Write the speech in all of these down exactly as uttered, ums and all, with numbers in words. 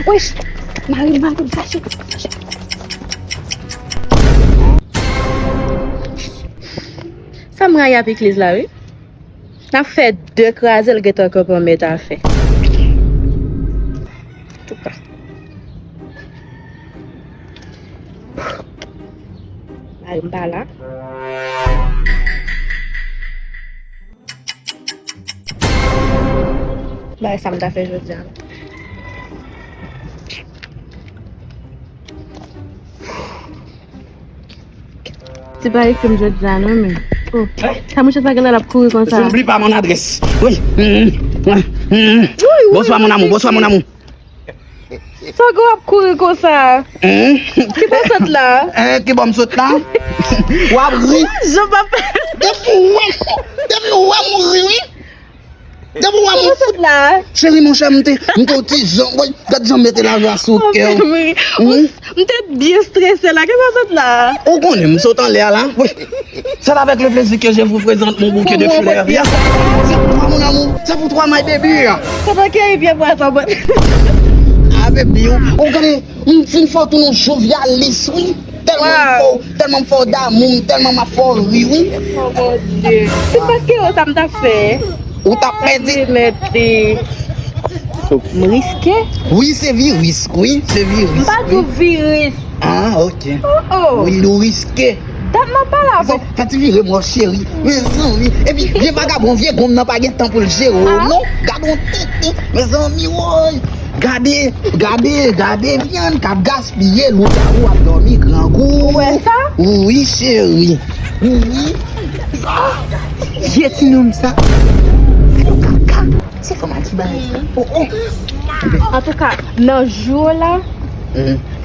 Wesh! Mari m, mari m, kache. Sa m rayi ap egliz la, wi. N ap fè de kraze, l gentan kanpe an mèt afè. Antouka. Mari m pa la. Bagay sa m ta fè jodi a. Ti bagay fè m jodi a non, men. Oh, sa mouche sa genlè l ap kouri konsa. N'oublie pas mon adresse. Oui. Mm, mm, mm. Bonswa, mon amour. Bonswa, mon amour. Sa w ap kouri konsa? Ki bò w sot la? Eh, ki bò m sot la? W ap ri. Jan m ap... Depi w wè, depi w wè m ou ri, wi. Depi w wè m ou... Ki bò w sot la? Cheri, monchè, m te, m te yon ti jan, woy, gad jan m mete lajwa sou kè w. M te byen strese la, ki bò w sot la? Ou konnen, m sot anlè a la. Woy. C'est avec le plaisir que je vous présente mon bouquet de fleurs. Yes. C'est pour toi, mon amour. C'est pour toi, my baby. Kote ke epi pwa sa bon. Ah, baby, ou, ou konnen, m fin fè w tounen jovyalis, wi. Tèlman m fè w, tèlman m fè w damou, tèlman m ap fè w ri, wi. Oh, mon Dieu. Si pa t ke yo, sa m t ap fè? Ou t ap pèdi. Mèt. M riske? Wi, se viris, wi, se viris. M pa di w viris. Ah, ok. Oh, oh. Wi, nou riske. Dat m ap pale avè w. Fè ti vire m wè w, cheri. Mezanmi. Epi, vye vagabon, vye gonm nan pa gen tan pou l jere w, non. Gad on tenten. Mezanmi, woy. Gade, gade, gade vyann k ap gaspiye, lougawou ap dòmi grangou. Ou wè sa? Wi, cheri. Wi. Vye ti nonm sa. Gade kaka. Se kòman ki bagay sa? Oh, oh. Antouka, nan jou la,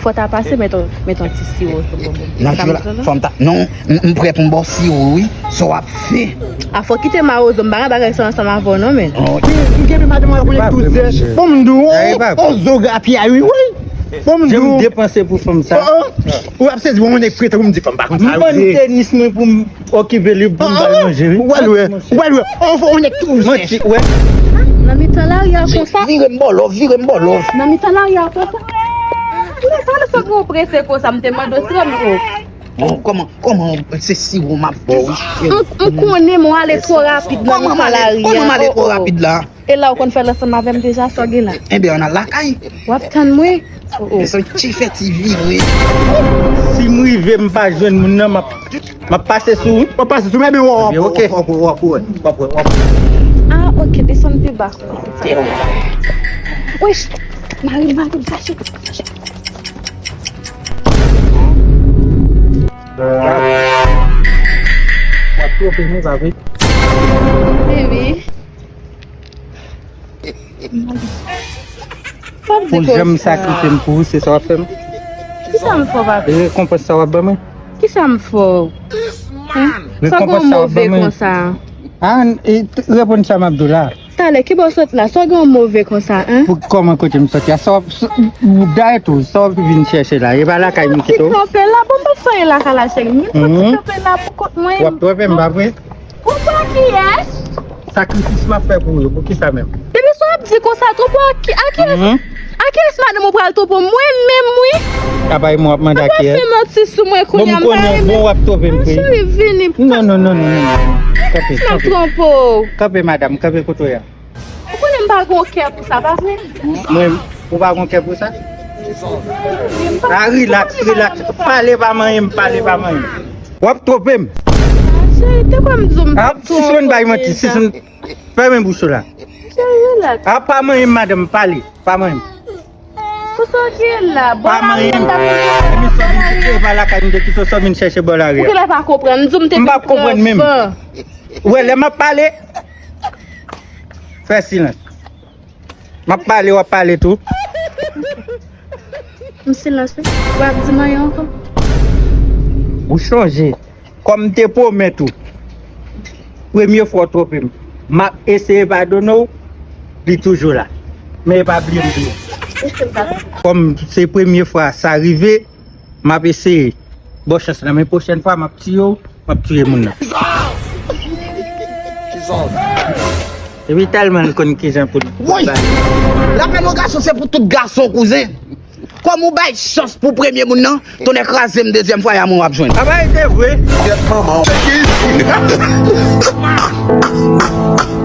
fò w ta pase met on, met on ti siwo sou bobo. Nan jou la, fò m ta, non, m, m prè pou m ba w siwo, wi. Sa w ap fè? A, fò w kite mawozo, m pa gen bagay sa ansanm avè w non, men. Oh, m kenbe madanm mwen konnen douzè. Bon, m di w, on zo gapiya, wi, wi. Bon, m di w. Jan m depanse pou fanm sa. Oh, oh. Ou ap sezi, bon, on nèg prete, ou m di fanm pa konn sa. M vann tenis mwen pou m okipe li pou m ba l manje, wi. Ou pral wè, ou pral wè. On, on nèg tou. Manti, wè. Nan mitan lari a konsa. Vire m bò lòv, vire m bò lòv. Nan mitan lari a konsa. Mwen pa nan sa pou prese konsa, m te mande w sèlman. Bon, kòman, kòman se siwo m ap ba w, wi, cheri? M, m konnen m ale twò rapid nan mitan lari a. Kòman m ale twò rapid la? E la ou konn fè l ansanm avè m deja, sa w gen la? Enben, ann al lakay. W ap tann mwen? Oh, oh. Men se yon ti fè ti vire. Si m rive, m pa jwenn moun nan, m ap, m ap pase sou ou. W ap pase sou mwen, men w ap wè, w ap wè, w ap wè, w ap wè. Ah, ok, desann pi ba. Wesh, mari m, mari m, kache. W ap twonpe m, wi, pa vre? Baby. Pou jan m sakrifye m pou ou, se sa w ap fè m? Kisa m fè w, papi? E rekonpans sa w ap ban mwen? Kisa m fè w? Hein? Sa w gen move konsa? Ah, e, t-, reponn sa m ap di w la. Talè, ki bò w sot la? Sa w gen move konsa, hein? Pou kòman kote m soti a? Sa w ap, s-, dayè tou, sa w ap vin chèche la? E pa lakay m kite w? Ti kanpe la, bon, m pa fè anyen lakay la, cheri. M vin fè ti kanpe la pou kont mwen. W ap twonpe m, pa vre? Pou, pou kiyès? Sakrifis m ap fè pou yo, pou kisa menm? Depi sa w ap di konsa, twonpe a ki, a kiyès? A kiyès madanm ou pral twonpe w? Mwen menm, wi. Apa e mwen w ap mande a kiyès? Apa fè manti sou mwen kounye a, m pa renmen. Bon, m konnen w bon, w ap twonpe m vre. Cheri, vini. Non, non, non, non, non, non. Kanpe, kanpe. Twonpe w. Kanpe, madanm, kanpe kote w ye a. Ou konnen m pa gen kè pou sa, pa vre? Mwen, ou pa gen kè pou sa? A, rilaks, rilaks. Pale pa manyen m, pale pa manyen m. W ap twonpe m. Cheri, te kwè m di w m pa twonpe. A, sispann bay manti, sispann. Fèmen bouch ou la. Cheri, rilaks. A, pa manyen m, madanm, pale. Pa manyen m. Pou sa w gen la, bon, pa manyen m. Emisyon vin kite pa lakay m te kite w sa w vin chèche bò lari a. Ou genlè pa konprann, m di w m te vin pran van. M p ap konprann menm. Ou wè, lè m ap pale, fè silans. M ap pale, w ap pale tou. M silans wi. W ap di m anyen ankò? Ou chonje, kòm m te pwomèt ou, premye fwa w twonpe m, m ap eseye padone w, li toujou la. Men e pa bliye m di w. Kòm se premye fwa sa rive, m ap eseye ba w chans la, men pwochèn fwa, m ap tiye w, m ap tiye moun nan. Epi tèlman l konn kijan pou l Woy! bay. Lapèn yon gason se pou tout gason, kouzen. Kòm ou bay chans pou premye moun nan, tonnè kraze m dezyèm fwa, y a mwen w ap jwenn. Apa e te vre? Kèt manman w.